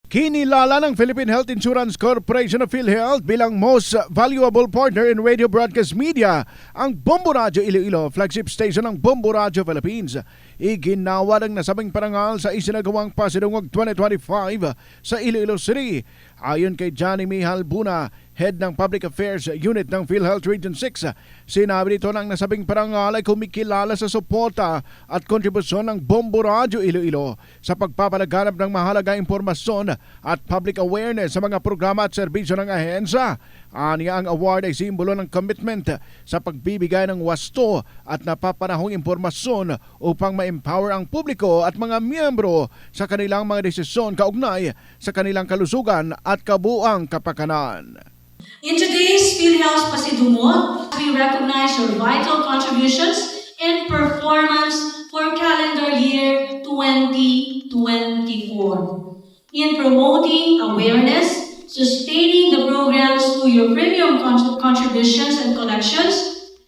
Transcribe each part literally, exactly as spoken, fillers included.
Kinilala ng Philippine Health Insurance Corporation of PhilHealth bilang most valuable partner in radio broadcast media ang Bombo Radyo Iloilo, flagship station ng Bombo Radyo Philippines. Iginawa ang nasabing parangal sa isinagawang Pasidungog twenty twenty-five sa Iloilo City. Ayon kay Johnny Mihal Buna, head ng Public Affairs Unit ng PhilHealth Region six, sinabi nito na ang nasabing parangal ay kumikilala sa suporta at kontribusyon ng Bombo Radyo Iloilo sa pagpapalaganap ng mahalaga impormasyon at public awareness sa mga programa at serbisyo ng ahensya. Anya, ang award ay simbolo ng commitment sa pagbibigay ng wasto at napapanahong impormasyon upang ma-empower ang publiko at mga miyembro sa kanilang mga desisyon kaugnay sa kanilang kalusugan at kabuang kapakanan. In today's PhilHealth Pasidungog, we recognize your vital contributions and performance for calendar year twenty twenty-four in promoting awareness, sustaining the programs through your premium con- contributions and collections,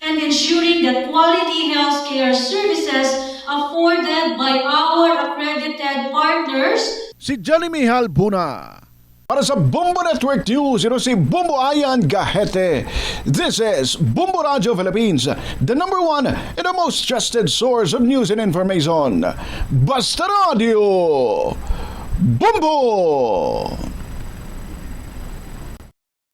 and ensuring that quality healthcare services afforded by our accredited partners. Si Johnny Mihal Buna. Para sa Bombo Network News, ito si Bombo Ayan Gahete. This is Bombo Radyo Philippines, the number one and the most trusted source of news and information. Basta Radio Bombo!